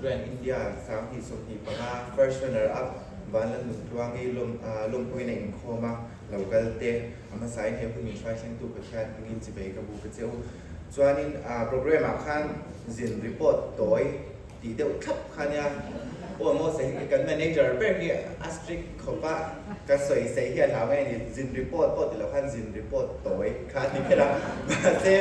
Grand India 2025 First Runner Up Vanlalnuntluangi lawmpuiin a inkhawm a, lo kal te, a hmasain he hun min hruai thlengtu Pathian hmingin chibei ka bu ka che u. Chuanin programme ah khan zin report tawi tih deuh thlap kha nia. Aw maw sawi hi kan manager ber hi a strict khawp a, ka sawi sawi hi a hlau nge ni, zin report pawh ti lo khan zin report tawi kha a ti kher a. Mahse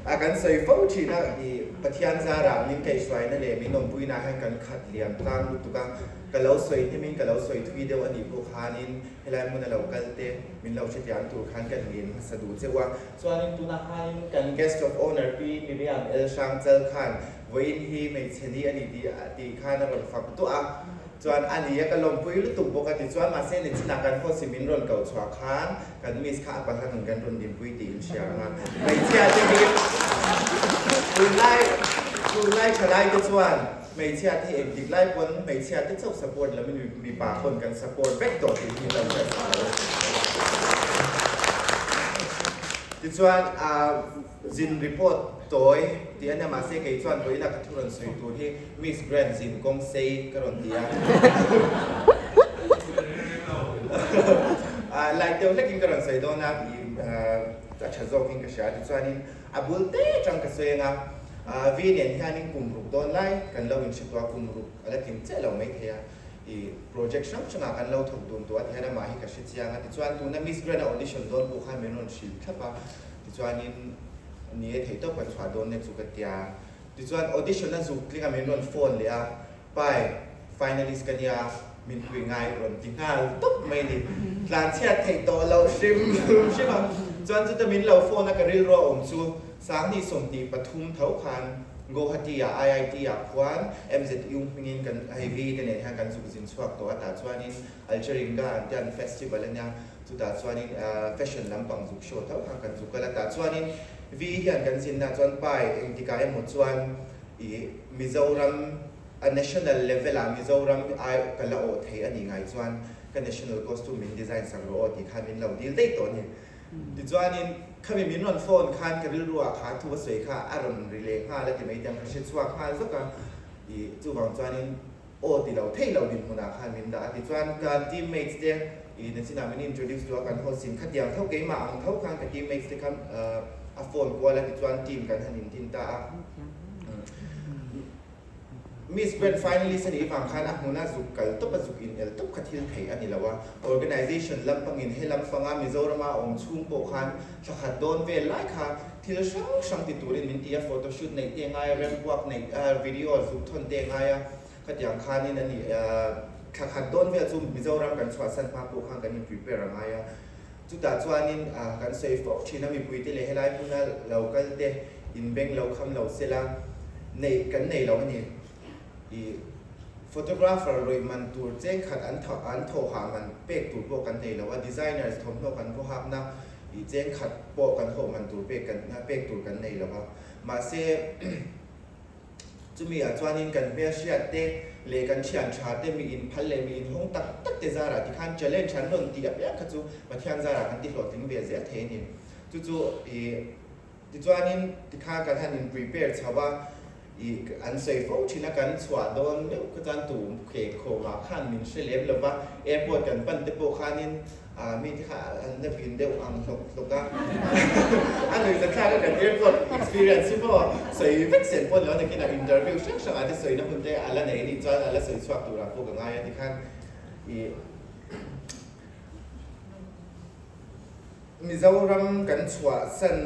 a kan sawi fo thin a, i Pathian zarah min kaihhruaina leh min awmpuina hian kan khat liam tlang lutuk a, ka lo sawi hnimin ka lo sawi thui deuh a nih pawh khanin helai hmuna lo kal te min lo hrethiam tur khan kan ngen hmasa duh cheuh a. Chuanin tunah khanin kan guest of honour Pi Miriam El Hrang Chal khan Vawiin hi hmeichhe ni a ni tih tih khan a rawn fak duah a, chuan a ni a ka lawmpui lutuk bawk a ti chuan mahse ni chinah kan host in min rawn koh chhuah khan kan miss kha a pahlang in kan rawn dinpui tih in hria ang a, hmeichhia te hi tunlai tunlai thalai te chuan hmeichhia te hi engtik lai pawn hmeichhia te chauh support lo in mipa pawn kan support vek tawh tih hi lo hriat sak lo. Tichuan ah. Zin report tawi tih a nia mahse kei chuan vawiina ka thu rawn sawi tur hi Miss Grand zin kawng sei ka rawn ti a. Light deuh hlekin ka rawn sawi dawn a, a tha zawkin ka hria a tichuanin a bul te tang ka sawi anga Vi nen hianin kum ruk dawn lai kan lo inhre tawh a, kum ruk a la tling chiah lo maithei a, i project hrang hrangah kan lo thawk dun tawh a tihian amah hi ka hre chiang a tichuan tuna Miss Grand a audition dawn pawh khan min rawn hrilh thlap a. Tichuanin ni e theihtawp kan chhuah dawn nia chu ka tia. Tichuan audition a zuk tling a min rawn phone leh a, Pai, finalist ka nia, min pui ngai rawn ti nghal tawp mai ni. Tlanchhiat theih tawh loh hrim hrim a. Chuan chuta min lo phone a ka rilru a awm chu 2023 tho khan Guwahati ah IIT ah khuan MZU hmingin kan hei V te nen hian kan zuk zin chhuak tawh a tah chuanin Alcharinga an tia an festival a nia. Chutah chuanin fashion lampang zuk show tho kha kan zuk kal a, tah chuanin Vi hian kan zinna chuan pai engtikah emaw chuan ih Mizoram a national level ah Mizoram ai ka la awh thei a nih ngai chuan ka national costume min design sak rawh aw tih khan min lo dil daih tawh a ni. Tichuanin khami min rawn phone khan ka rilru ah kha thu a sawi kha a rawn ri leh nghal a ti mai tiang ka hre chhuak nghal zawk a, ih chuvang chuanin Aw ti lo thei lo dinhmunah khan min dah a ti chuan ka teammates te i nachinah min introduce duh a kan host in khatiang tho keimah ang tho khan ka teammates te kha a phone kual a ti chuan team kan han intin ta a. Miss Grand finalist a nih vang khan a hmuna zuk kal tawp a zuk in el tawp kha thil theih a ni lo a, organization lampangin he lam fanga Mizorama a awm chhung pawh khan thla khat dawn vel lai kha thil hrang hrang ti turin min ti a, photo shoot neih te ngai a, ramp walk neih video zuk thawn te ngai a, khatiang khanin a ni thla khat dawn vel chu Mizoram kan chhuahsan hma pawh khan kan in prepare a ngai a, chutah chuanin kan sawi fo thin a mipuite leh helai hmuna lo kal te in beng lo kham lo sela neih kan nei lo a ni. I photographer rawih man tur cheng khat an an thawhah man pek tur pawh kan nei lo a, designers thawmhnaw kan vaw hakna i cheng khat pawh kan hawh man tur pek kan pek tur kan nei lo a. Mahse chumi ah chuanin kan hmelhriat te leh kan thian tha te mi inphal leh mi inhawng tak tak te zarah tikhan challenge an rawn tih apiang kha chu Pathian zarah kan ti hlawhtling ve zel thei a ni. Chu chu i Tichuanin tikhan kan han in prepare chho a, ih an sawi fo thin a, kan chhuah dawn meuh kha chuan tu khek khawmah khan min hre lem lo va, airport kan pan te pawh khanin ah mi te kha an la vin deuh ang hlawk hlawk a, a nuihzathlak a kan airport experience hi maw sawi vek sen pawh ni lo nakinah interview hrang hrangah te sawina hun te a la nei anih chuan a la sawi chhuak turah pawh ka ngai a tikhan ih. Mizoram kan chhuahsan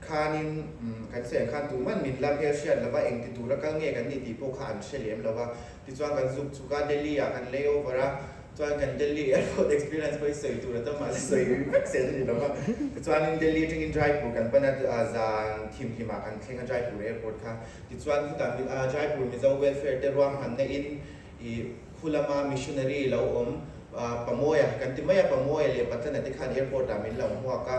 khanin kan sawi ang khan tuman min la hmelhriat lova engti tura kal nge kan ni tih pawh kha an hre lem lova. Tichuan kan zuk chhuk a, Delhi ah kan lay over a, chuan kan Delhi airport experience pawh hi sawi tur a tam mahse sawi vek zel a ni lova. Tichuanin Delhi atangin Jaipur kan pan a, zan thimhlim ah kan thleng a Jaipur airport kha. Tichuan khutah Jaipur Mizo welfare te ruahmanna in I khu lama missionary lo awm Pamawia kan ti mai a, Pamawia leh Patlana te khan airport ah min lo hmuak a,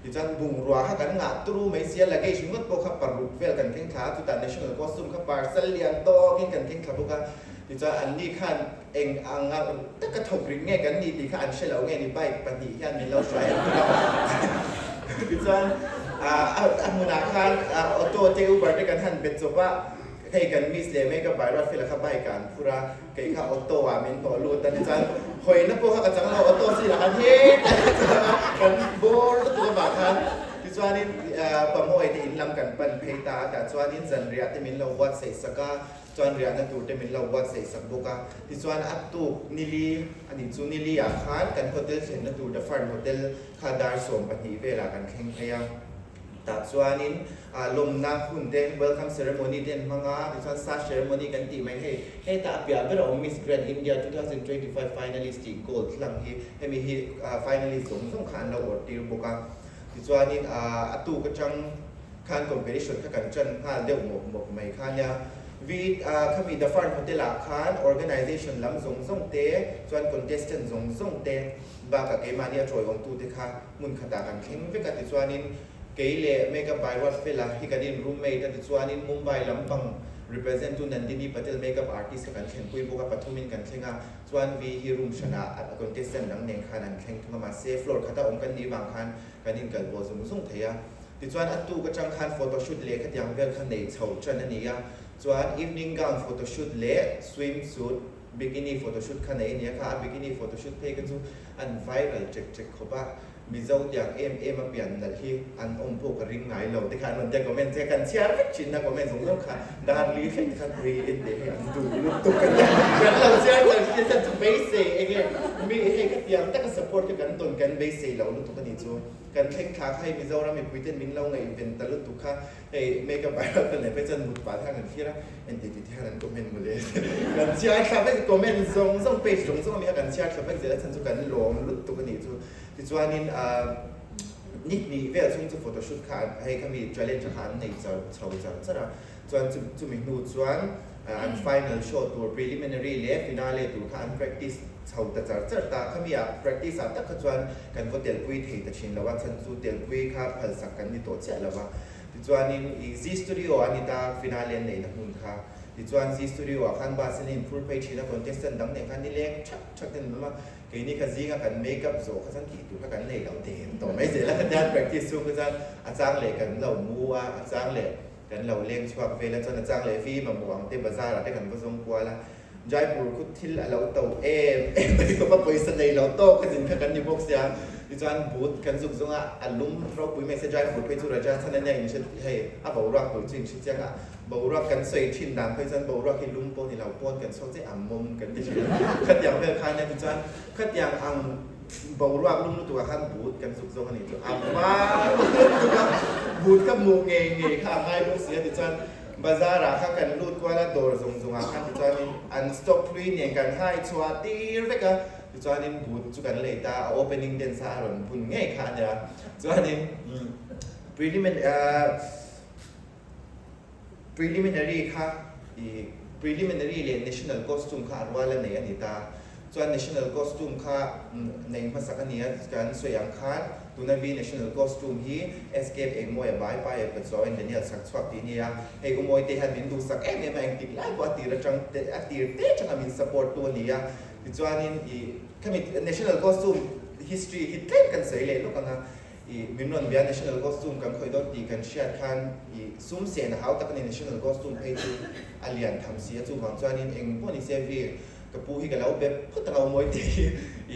tichuan bungrua kha kan ngah turu mai sia, luggage ringawt pawh kha paruk vel kan thleng thla a, chutah national costume kha parcel lian tawkin kan thleng thla bawk a, tichuan anni khan eng anga taka thawk ring nge kan ni tih kha an hre lo nge ni bike pahnih hian min lo hruai an tum a, tichuan a hmunah khan auto te Uber te kan han bet chawp a. Hei kan miss leh makeup by Ruatfela kha bike ah an phur a, kei kha auto ah min hnawh lut a tichuan hawina pawh kha ka chang lo, auto sirah khan hetah ka chuang a, kan bawr lutuk avang khan tichuanin Pamawi te in lam kan pan phei ta a, tah chuanin zanriah te min lo buatsaih sak a, chuan riahna tur te min lo buatsaih sak bawk a, tichuan a tuk nili a nih chu nili ah khan kan hotel thlenna tur The Fern Hotel kha dar 12 velah kan thleng phei a. Tah chuanin lawmna hun te, welcome ceremony te an hmang a, tichuan sash ceremony kan tih mai hei, hetah a piah ber a awm Miss Grand India 2025 finalist tih gold hlang hi hemi hi finalist zawng zawng kha an lo awrh tir bawk a. Tichuanin a tuk atang khan competition kha kan tan nghal deuh mawp mawp mai kha nia. Vi khami The Fern Hotel ah khan organization lam zawng zawng te chuan contestant zawng zawng te bakah keimahni a tawiawmtute kha hmun khatah kan thleng vek a tichuanin kei leh makeup by Ruatfela hi kan in roommate a tichuanin Mumbai lampang represent tu Nandini Patel makeup artist kha kan thlenpui bawk a pathumin kan thleng a chuan Vi hi room hranah a contestant dang nen khan an thleng thung a mahse floor khata awm kan nih vang khan kan in kalpawh zung zung thei a tichuan a tuk atang khan photoshoot leh khatiang vel kha nei chho tan a ni a chuan evening gown photoshoot leh swim suit Bikini photoshoot kha nei ania kha, a bikini photoshoot phei kha chu an viral ṭek ṭek khawp a, Mizo tiang em em a pian nalh hi an awm pawh ka ring ngai lo te kha an rawn tia comment che, kan chhiar vek thin a comment zawng zawng kha dar li thleng te khan ui en teh hei an duh lutuk ka tia, kan lo chhiar char thin a chuan chu beisei enge mi hei khatiang taka support kha kan dawn kan beisei lo lutuk a nih chu, kan thleng thla kha hei Mizoram mipuiten min lo ngaihven ta lutuk kha. Hei makeup viral ka nei phei chuan mut pah te khan kan thlir a, engti ti te hian an comment mawle kan chhiar thla vek comment zawng zawng page zawng zawng ami kha kan chhiar thla vek zel a chhan chu kan lawm lutuk a nih chu. Tichuanin ahh ni hnih vel chhung chu photoshoot kha hei khami challenge kha an nei char chho char char a, chuan chu chumi hnu chuan an final show tur preliminary leh finale tur kha an practice chho ta char char ta, khami ah practice ah tak kha chuan kan va telpui thei ta thin lo a, chhan chu telpui kha phalsak kan ni tawh chiah lo va. Tichuanin ih Zee Studio ah a ni ta finale an neihna hmun kha. Tichuan Zee Studio ah khan bus in a inphur phei thin a, contestant dang nen khan nileng thak thak ten an awm a, keini kha zinga kan make up zawh kha chuan tih tur kha kan nei lo den tawh mai zel a, khatiang practice chhung kha chuan a chang leh kan lo mu a, a chang leh kan lo leng chhuak vel a, chuan a chang leh vi mamawh ang te bazar ah te kan va zawng kual a. Jaipur khu thil a lo to em em mai khawp a, pawisa nei lo tawk a zin kha kan ni bawk sia. Tichuan boot kan zuk zawng a, a lum ropui mai sia Jaipur phei chu Rajasthan ania in hre hei a boruak tur chu in hre chiang a, boruak kan sawi thin dan phei chuan boruak hi lum pawh ni lo pawn kan chhuak chiah a mawm kan ti thin a, khatiang vel kha ania tichuan khatiang ang boruak lum lutuk ah khan boot kan zuk zawng a ni chu a var lutuk a, boot kha hmuh ngei ngei kha a ngai bawk sia tichuan Bazar ah kha kan lut kual a, dawr zawng zawng ah khan tichuanin an stock hlui nen kan hai chhuah tir vek a, tichuanin boot chu kan lei ta a, opening dance a a rawn bun ngei kha a nia, chuanin preliminary kha ih preliminary leh national costume kha a rual a nei a ni ta. Chuan national costume kha nei hmasak a ni a, kan sawi ang khan tuna vi national costume hi Escape Engmawia Bai Pai a Pachuau in Daniel sak chhuak tih a ni a, hei Umawi te hian min duhsak em em a, engtik lai pawh a tir atang te a tir te atanga min support tu a ni a, tichuanin ih khami national costume history hi tlem kan sawi leh lawk ang a, ih min rawn bia national costume kan khawih dawn tih kan hriat khan ih sum sen a hau tak a ni national costume phei chu a lian tham si a, chuvang chuanin eng pawh ni se vi Ka pu hi ka lo be phawt ang a Umawi te hi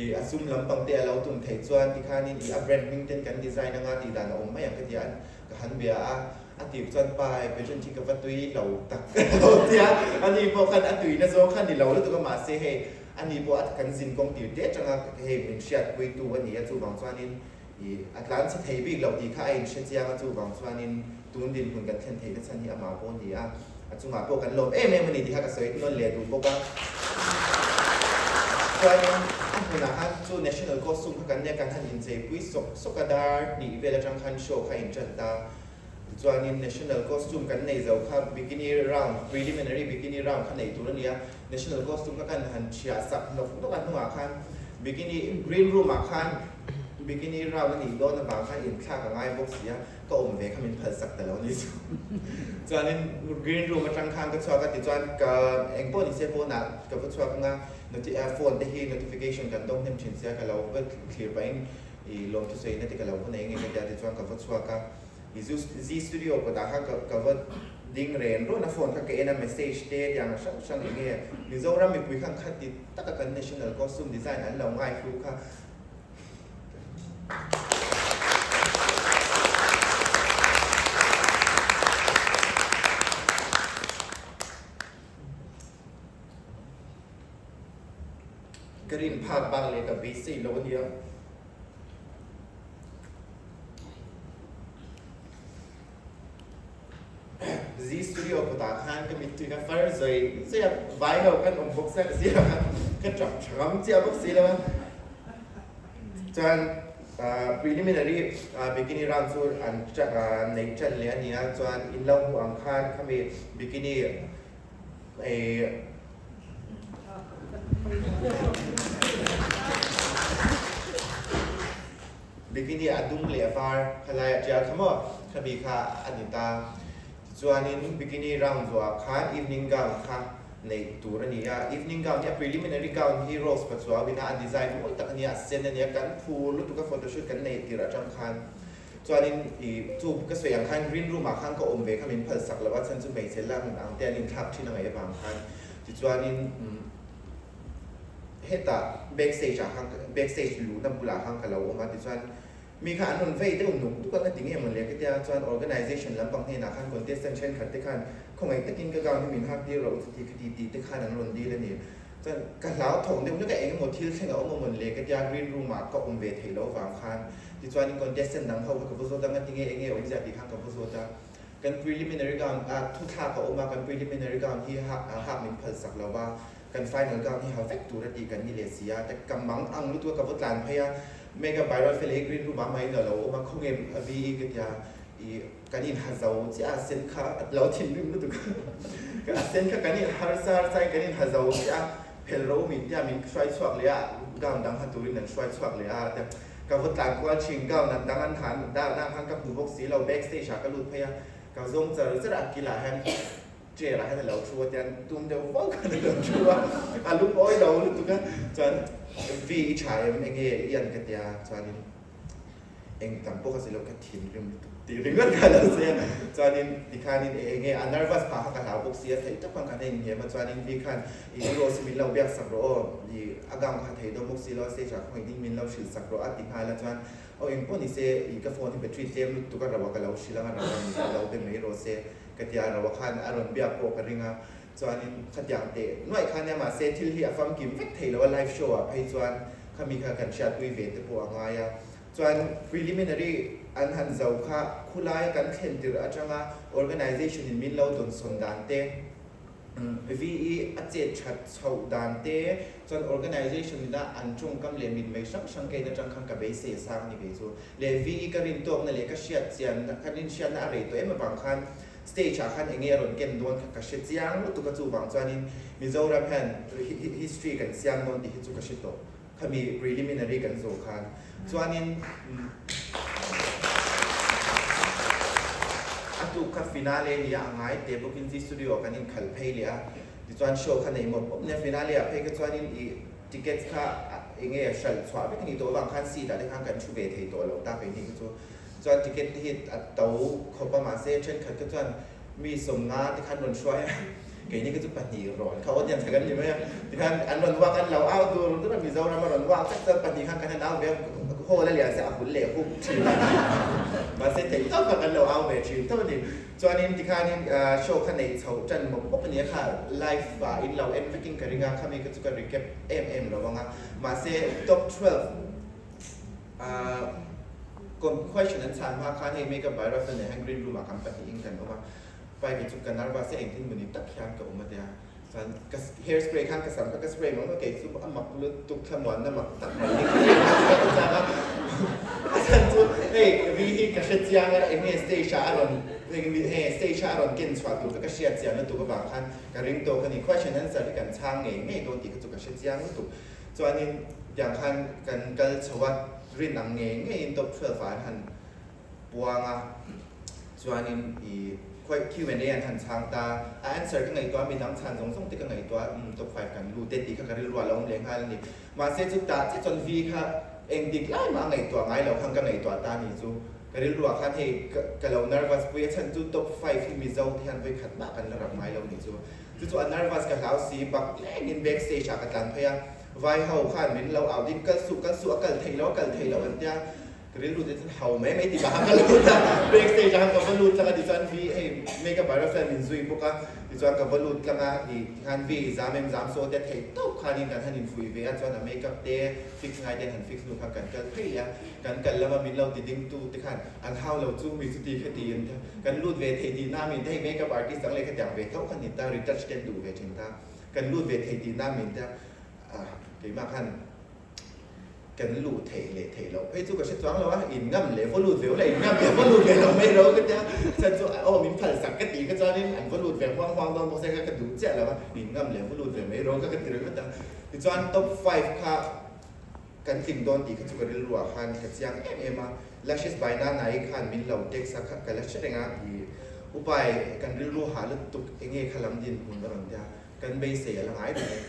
i a sum lampang te a lo tum theih chuan tikhanin i a brand hming ten kan design anga tih dan a awm mai ang ka ti a, ka han bia a, a tir chuan pa hei pageant hi ka va tui lo tak ka lo ti a, ani pawh khan a tuina zawng kha ni lo lutuk a mahse hei ani pawh a kan zin kawng tir te atanga hei min hriatpuitu a ni a chuvang chuanin i a tlan chhe thei bik lo tih kha a inhre chiang a chuvang chuanin tun dinhmun kan thlen theihna chhan hi amah pawh a ni a. A chungah pawh kan lawm em em a ni tih kha ka sawi nawn leh duh bawk a. Chuanin a hmunah khan chu national costume kha kan nia kan han incheipui sawk sawk a dar hnih vel atang khan show kha in tan ta. Tichuanin national costume kan nei zo kha bikini round preliminary bikini round kha nei tur a ni a. National costume kha kan han thiah sak hnawk hnawk a hnungah khan bikini green room ah khan bikini round a nih dawn avang khan inthlak a ngai bawk si a. Ka awm ve kha min phal sak ta lo ni chu. Chuanin green room atang khan ka chhuak a tichuan ka eng pawh ni se pawnah ka va chhuak anga noti phone te hi notification kan dawng hnem thin sia ka lo va thlir pahin i lawmthusawi na te ka lo va nei nge ka tia tichuan ka va chhuak a i Zee studio kawtah khan ka ka va ding ren rawn a phone kha ka en a message te tiang hrang hrang eng nge Mizoram mipui khan kha ti taka kan national costume design an lo ngai hlu kha. Ka rin phak bak leh ka beisei lo a nia. Zee Studio kawtah khan ka mittui kha far zawi zawi a, vai ho khan awm bawk sia ka si lo a, ka tap tha ngam chiah bawk si lo a. Chuan preliminary bikini round chu an neih tan leh a ni a, chuan in lo hmuh ang khan khami bikini Bikini a dum leh a var khalai a tial kha maw? Khami kha a ni ta. Tichuanin bikini round zuah khan evening gown kha neih tur a ni a. Evening gown hi a preliminary gown hi rose pachuau ina a design mawi tak a ni a, a sen a ni a, kan phur lutuk a photoshoot kan neih tirh atang khan. Chuanin i chu ka sawi ang khan green room ah khan ka awm ve kha min phal sak lo a, chhan chu hmeichhe lang ang te an inthlak thin a ngaih avang khan. Tichuanin umm. Hetah back stage ah khan back stage luhna bulah khan ka lo awm a tichuan mi kha an rawn vei deuh nuk duk a ka ti nge maw le ka tia chuan organization lampang hnenah khan contestant thenkhat te khan khawngaih takin ka gown hi min hak tir rawh u chuti khati tih te khan an rawn dil a ni. Chuan ka hlau thawk deuh hlek a eng emaw thil thleng a awm a mawn le ka tia green room ah ka awm ve theih loh vang khan tichuanin contestant dang ho kha ka va zawt a nga ti nge eng nge awmzia tih khan ka va zawt a. Kan preliminary gown ah thuthlak a awm a kan preliminary gown hi hak min phal sak lo va. Kan final gown hi ha vek tur a tih kan ni leh si a, ka mang ang lutuk a ka va tlan phei a, Mega Byron Feli hi green room ah mai in a lo awm a, khawnge a vi ka tia, i kan in ha zo chiah a sen kha a lo thinrim lutuk a, a sen kha kan in harsa harsa in kan in ha zo chiah a, phel ro min tia min hruai chhuak leh a, gown dang ha turin an hruai chhuak leh a, tia ka va tlan kual thin, gown an dang an ha an dah khan ka hmu bawk si lo, back stage ah ka lut phei a, ka zawng char char a, a kilah hian. Chair ah hian a lo thu a tian tum deuh vak khan a lo thu a, a lungawi lo lutuk a, chuan V i tha em enge i an ka tia chuanin eng tam pawh ka si lo ka thinrim lutuk tih ringawt kha a lo sawi a, chuanin tikhanin e enge a nervous phah kha ka hlau bawk si a, theih tak khan ka hna inhniam a, chuanin V khan i Rose hi min lo biak sak rawh aw, i a gown kha thei dawn bawk si lo a stage ah khawngaih ding min lo hrilh sak rawh a ti nghal a, chuan aw eng pawh ni se i ka phone hi battery tlem lutuk a rauh a ka lo hrilh ang a rauh a ni lo be mai rawh se. Ka tia ro a khan a rawn biak pawh ka ring a, chuanin khatiang teh nuaih kha nia mahse thil hi a famkim vek thei lo a live show ah phei chuan khami kha kan hriatpui ve te pawh a ngai a, chuan preliminary an han zo kha khulai a kan thlen tirh atanga organization in min lo dawnsawn dan te, VE a chet that chhoh dan te, chuan organization in a an tawngkam leh mitmei hrang hrang ka in atang khan ka beisei a sang a ni kei chu. Leh VE ka rin tawkna leh ka hriat chian ka rin hriatna a rei tawh em avang khan stage ah khan enge a rawn ken dawn kha ka hre chiang lutuk a chuvang chuanin Mizoram hian history kan siam dawn tih hi chu ka hre tawh khami preliminary kan zawh khan chuanin a tuk kha finale nia a ngai te bawkin Zee Studio ah kan inkhalh phei leh a tichuan show kha nei mawp mawp nia finale ah phei kha chuanin ih Tickets kha enge hralh chhuah vek a nih tawh avang khan seat ah te khan kan thu ve thei tawh lo ta keini kha chu. Chuan ticket te hi a to khawp a mahse thenkhat kha chuan mi sawmnga te khan rawn hruai a, keini kha chu pahnih rawn kha audience kha kan ni mai a, tikhan an rawn walk an lo au dur dur a Mizoram a rawn walk vek chuan pahnih khan kan han au ve a, hall a lian se a hul leh huk thin a mahse theih tawp kha kan lo au ve thin tawp a ni. Chuanin tikhanin show kha neih chhoh tan mawp mawp a nia kha live ah in lo en vekin ka ring a, khami kha chu ka recap em em lo ang a, mahse top 12 ah question an chhan hma khan hei makeup by Rafael nen hian green room ah kan pahnihin kan awm a, pai kei chu ka nervous a engtin mawni tak hian ka awm a tia, chuan ka hair spray khan ka sam kha ka spray mawp mawp a, kei chu a mak lutuk thlamuanna mak tak mai hi ka nei a, a chhan chu hei vi hi ka hre chiang a eng nge stage ah a rawn Heng stage a a rawn ken chhuah tur kha ka hriat chian lutuk avang khan ka ring tawk a ni. Question answer hi kan chhang ngei ngei dawn tih kha chu ka hre chiang lutuk. Chuanin tiang khan kan kal chho a, rin ang ngei ngeiin top 12 ah an han puang a, chuanin i Q and A an han chhang ta. A answer ka ngaihtuah a, midang chhan zawng zawng te ka ngaihtuah a, umm top 5 kan lut e tih kha ka rilru a lo awm leh nghal a ni. Mahse chutah chiah chuan V kha engtik lai mah a ngaihtuah ngai lo khan ka ngaihtuah ta a ni chu. Ka rilruah khan hei ka lo nervous pui a chhan chu top five hi Mizo te hian vawikhat mah kan la rap ngai lo nih chu. Chu chu a nervous ka hlau si bak lengin back stage ah ka tlan phei a, vai ho khan min lo au ding kal suh kal suh a kal theih lo a kal theih loh an tia. Ka rilru te chuan hau mai mai ti pah ka lut a, back stage ah khan ka va lut tlang a tichuan vi hei makeup artist hian min zui bawk a, tichuan ka va lut tlang a ih tikhan vi i zam em zam saw te theih tawp khanin kan han infuih ve a chuan a makeup te fix ngai ten han fix hnu khan kan kal phei leh a, kan kal lama min lo ti ding tu te khan an hau lo chu mi chuti kha ti an kan lut ve thei tihna min te hei makeup artist dang leh khatiang ve tho kha ni ta retouch te an duh ve thin ta kan lut ve thei tihna min te a keimah khan Kan luh theih leh theih loh phei chu ka hre chuang lo a, in ngam leh vaw lut ve ula, in ngam leh vaw lut ve lo mai ro ka tia, chhan chu aw min phal sak ka tih kha chuanin an vaw lut ve huang huang dawn bawk se kha ka duh chiah lo a, in ngam leh vaw lut ve mai ro kha ka ti ringawt a. Tichuan top five kha kan tling dawn tih kha chu ka rilruah khan ka chiang em em a, Lashes by Nana-i khan min lo text a kha ka la hre reng a, ih upai kan rilru hah lutuk enge kha lam dinhmun a rawn tia, Kan beisei a la ngai reng e.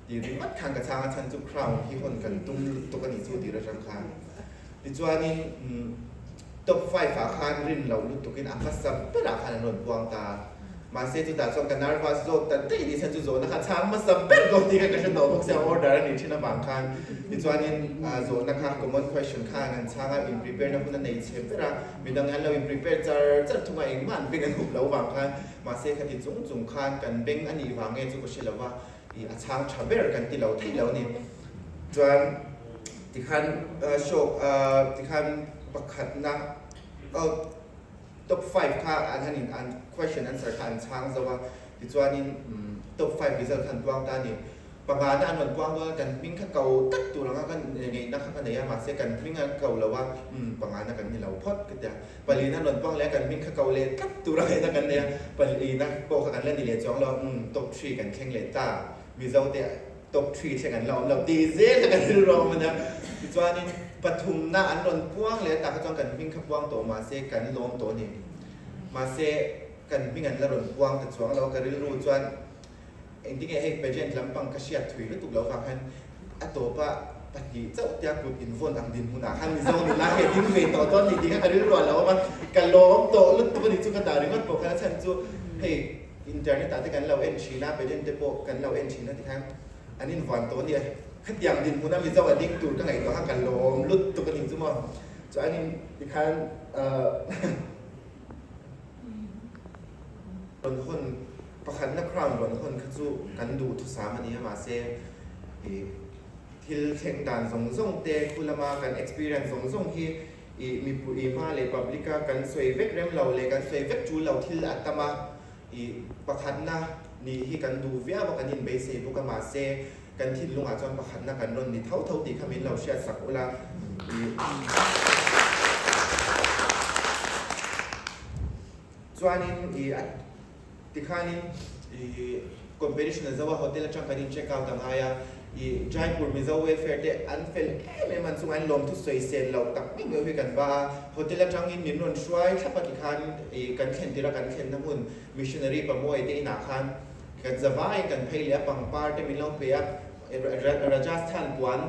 Tih ringawt khan ka chhang a chhan chu crown hi hawn kan tum lutuk a nih chu tih atang khan. Tichuanin top five ah khan rin loh lutukin a hmasa berah khan an rawn puang ta a. Mahse chutah chuan ka nervous zawk ta daih tih chhan chu zawhna kha chhang hmasa ber dawn tih kha ka hre tawh bawk sia order a nih thin avang khan. Tichuanin zawhna kha common question khan an chhang a, in prepare na hun a nei chhe ber a, midang an lo in prepare char char thung a engmah an beng an hup loh vang khan. Mahse khati chung chung khan kan beng a nih vang nge chu ka hre lo va, ih a chhang tha ber kan ti lo theih lo a ni. Chuan tikhan show tikhan pakhatna oh top five kha an han in an question answer kha an chhang zo a, tichuanin top five result kha an puang ta a ni. Pangana an rawn puang dawn a, kan hming kha ko tak tur anga ka ngeihna kha ka nei a, mahse kan hming a ko lo a, umm pangana kan ni lo phawt ka ti a. Palina an rawn puang leh a, kan hming kha ko leh tlat tur a ngeihna kan nei a, palina pawh kha kan la ni leh chuang lo a, umm top three kan thleng leh ta, Mizo te top three thleng an la awm lo tih zel kha kan rilru a awm a nia. Tichuanin pathumna an rawn puang leh a, tah kha chuan kan hming kha puang tawh mahse kan lawm tawh a ni. Mahse kan hming an la rawn puang ta chuang lo a, ka rilru chuan Engtinge hei pageant lampang ka hriat thui lutuk lo vang khan a tawpa pahnih chauh tia kut invawn ang dinhmunah khan Mizo nula hi a ding ve tawh dawn ni tih kha ka rilru a lo awm a, ka lawm tawh lutuk a ni chu ka dah ringawt pawh khan a chhan chu hei internet ah te kan lo en thin a pageant te pawh kan lo en thin a tikhan an invawn tawh a nia khatiang dinhmuna Mizo a ding tur ka ngaihtuah kha ka lawm lutuk a ni chu maw chuanin tikhan ahh. Rawn hawn pakhatna crown rawn hawn kha chu kan duh thusam a ni a, mahse ih thil thleng dan zawng zawng te khu lama kan experience zawng zawng hi ih mipui ih hma leh public a kan sawi vek rem lo leh kan sawi vek tul lo thil a tam a, ih pakhatna nih hi kan duh viau a kan inbeisei bawk a, mahse kan thinlungah chuan pakhatna kan rawn ni tho tho tih kha min lo hriat sak ula ih Chuanin i a tikhanin i competition a zo a hotel atang kan in check out a ngai a, i Jaipur Mizo welfare te an fel em em an chungah in lawmthu sawi sel loh tak meuh meuh hi kan va a, hotel atangin min rawn hruai thlap a tikhan i kan thlen tirh a kan thlenna hmun missionary Pamuai te inah khan kan zavaiin kan phei leh a pangpar te min lo pe a, Rajasthan puan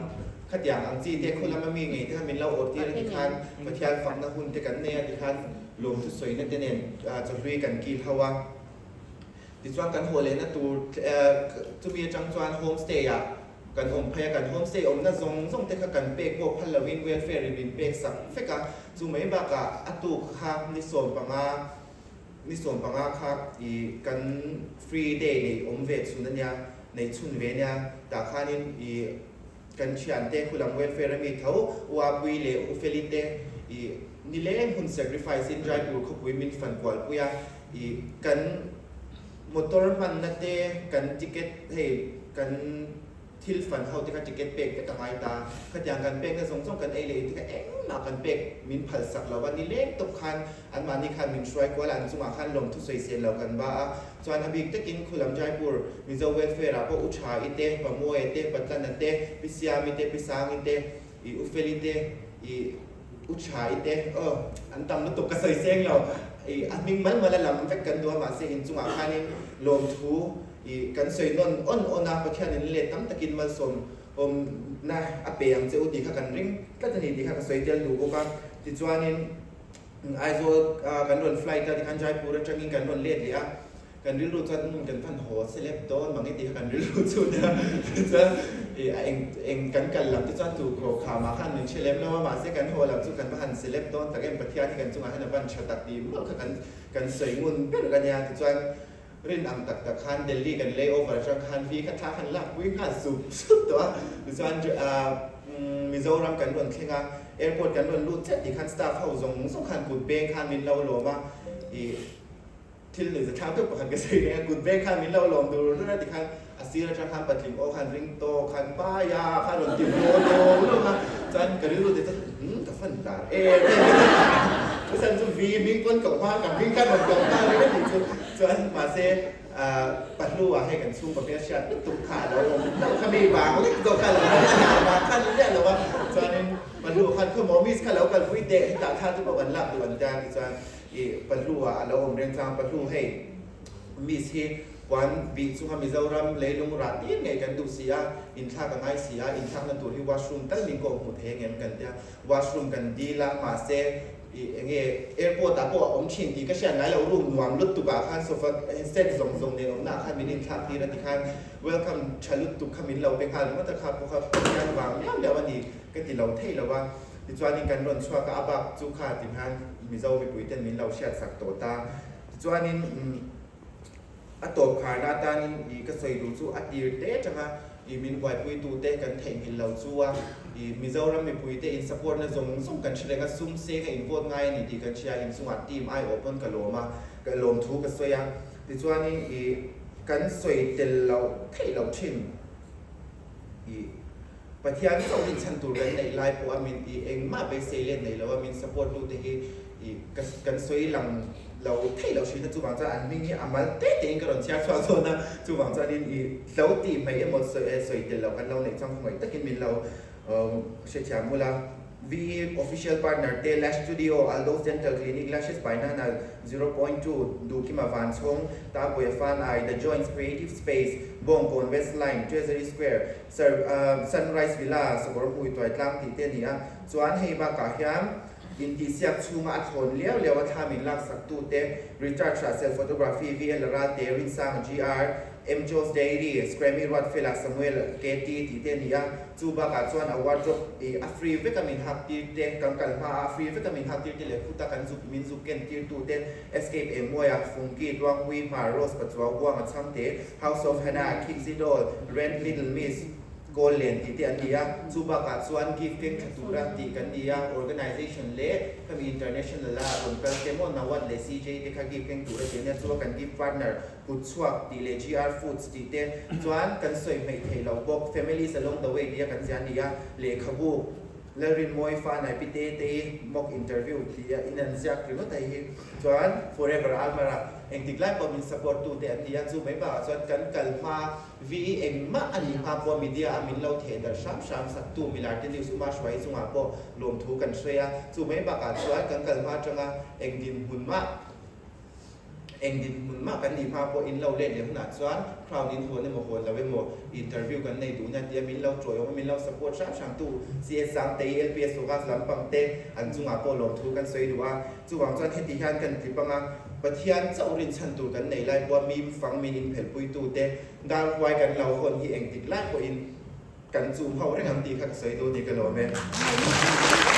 khatiang ang chi te khaw lama mi ngei te kha min lo awrh tir a tikhan Pathian fakna hun te kan nei a tikhan lawmthu sawina te nen chawhlui kan kil ho a. Tichuan kan haw lehna tur chumi atang chuan homestay ah kan awm phei a, kan homestay awmna zawng zawng te kha kan pek pawh phal loin welfare in min pek sak vek a, chu mai bakah a tuk kha ni 15 Ni 15 kha i kan free day nei awm ve chhun a nia, nei chhun ve nia, tah khanin i kan thiante khulam welfare a mi tho U Apui leh U Feli te i nileng hun sacrifice in Jaipur khawpui min fan kual pui a, i kan motor hmanna te kan ticket hei kan Thil fan ho te kha ticket pek vek a ngai ta. Khatiang kan pekna zawng zawng kan ei leh in te kha engmah kan pek min phal sak lo va, nileng tawp khan anmahni khan min hruai kual a, an chungah khan lawmthu sawisel lo kan va a. Chuan a bik takin khulam Jaipur Mizo Welfare ah pawh U Tha i te, Pa Muaia te, Pa Tlana te, Pi Siami te, Pi Sangi te, i U Feli te, i U Tha i te, aw an tam lutuk ka sawi seng lo, i a hming mal mal a lam vek kan duh a mahse inchungah khanin lawmthu I kan sawi nawn awn awn a, Pathianin let tam takin malsawm awmna a pe ang che u tih kha kan ring tlat a ni tih kha ka sawi tel duh bawk a. Tichuanin Aizawl kan rawn flight a tikhan Jaipur atangin kan rawn let leh a, kan rilru chuan umm kan van haw celeb dawn mang e tih kha kan rilru chu nia tichuan ih a eng eng kan kal lam te chuan tu khaw kha mah khan min hre lem lo a mahse kan haw lam chu kan va han celeb dawn tak em Pathian hi kan chungah hian a van tha tak tih mawlh kha kan kan sawi ngun ber a nia tichuan rin ang tak tak khan Delhi kan lay over atang khan vi kha thla khan lak pui nghal sup sup tawh a tichuan Mizoram kan rawn thleng a airport kan rawn lut chiah tih khan staff ho zawng zawng khan kut beng khan min lo lawm a ih thil nuih zathlak deuh pakhat ka sawi reng a kut beng khan min lo lawm dur dur a tikhan a sir atang khan patling aw khan ring tawk khan paia khan rawn ti hlaw hlaw hlawm a chuan ka rilru te chuan umm ka fan lar em em chuan chu vi hming pawn koh hma ka hming khan rawn koh nghal reng a tih chu chuan mahse pahlu ah hei kan chhungkaw hmel hriat lutuk kha a lo awm hlauh kha mi vang lek zawk kha a lo awm a hna vang khan ni miah lo a chuanin pahlu khan khawmaw miss kha lo kalpui teh hetah thla chu pawh kan lak duh an tia tichuan Ih Pahlu ah a lo awm reng chang Pahlu hei Miss hi puan bih chunga Mizoram leilung rah tir ngei kan duh si a, inthlak a ngai si a, inthlakna tur hi washroom tal min kawh hmuh thei angem kan tia, washroom kan dil a mahse ih enge airport ah pawh a awm thin tih ka hriat ngai lo room nuam lutuk ah khan sofa set zawng zawng nen awmna ah khan min inthlak tir a ti khan welcome tha lutuk kha min lo pe nghal ringawt a kha pawh kha Pathian vang liau liau a ni ka ti lo thei lo a. Tichuanin kan rawn chhuak a, a bak chu kha ti khan Mizo mipui ten min lo hriat sak tawh ta. Tichuanin a tawp kharna atanin ih ka sawi duh chu a tir te atanga ih min buaipui te kan theihnghilh lo chu a, ih Mizoram mipui te in support na zawng zawng kan hre reng a, sum seng a in vote ngai a ni tih kan hria, inchungah team aiawh pawn ka lawm a, ka lawm thu ka sawi a. Tichuanin ih kan sawi tel loh theih loh thin ih. Pathian chauh in chhan tur kan neih lai pawh a min i engmah beisei let nei lo a min support tu te hi i ka kan sawi lang lo thei lo hrin a chuvang chuan an hming hi a mal te te in ka rawn chhiar chhuak dawn a chuvang chuan in i hlo tih mai emaw sawi sawi tel lo kan lo neih chuan khawngaih takin min lo hrethiam ula. VE Official Partner te Lash Studio, Aldo's Dental Clinic, Lashes by Nana, 0.2, Duhkima Vanchhawng, Tapuia Fanai, The Joints Creative Space, Bawngkawn West Line, Treasury Square, Sunrise Villa, Sakawr Hmui Tuai Tlang tih te a ni a. Chuan hei bakah hian intihsiak chhunga a thlawn liau liau a thla min laksak tute, Richard Hrahsel Photography, VL Ralte, Rinsanga GR, Mjo's Dairy, Scrammy Ruatfela, Samuel KT tih te a ni a, chu bakah chuan a wardrobe ih a free vek a min hak tir te, kan kal hma a a free vek a min hak tir te leh khuta kan zuk min zuk ken tir tu te, Escape Engmawia, Fungki, Tluangpui, Hmar, Rose Pachuau, Buanga Chhangte, House of Hannah, Kidsy Doll, Rent Little Miss, Goal len tih te an ni a, chu bakah chuan gift keng tha tura tih kan ni a, organization leh khami international a rawn kal te maw Nawat leh CJ te kha gift keng tura tih an ni a, chu a kan gift partner Kut chhuak tih leh GR Foods tih te chuan kan sawi hmeih theih loh bawk, Families Along the Way tia kan ziah a ni a, lehkhabu Lalrinmawi fa nai pi te te i mock interview tih a in an ziak ringawt a hi chuan Forever Almara engtik lai pawh min support tu te an ni a, chu mai bakah chuan kan kal hma vi engmah a nih hma pawh media a min lo theh darh hram hram sak tu Milarte News Uma Hruai chungah pawh lawmthu kan hruai a, chu mai bakah chuan kan kal hma atanga eng dinhmun mah Eng dinhmun mah kan nih hma pawh in lo let leh hunah chuan crowd in hawn emaw hawn lo emaw interview kan nei duhna tia min lo tawiawm a min lo support hram hram tu CS Sangtei, LPS Focus lampang te an chungah pawh lawmthu kan sawi duh a. Chuvang chuan heti hian kan tlip anga Pathian chauh rinchhan tur kan nei lai pawha mi fang min inphelhpui tu te dar huai kan lo hawn hi engtik lai pawhin kan chum ho reng ang tih kha ka sawi duh a ni ka lawm e.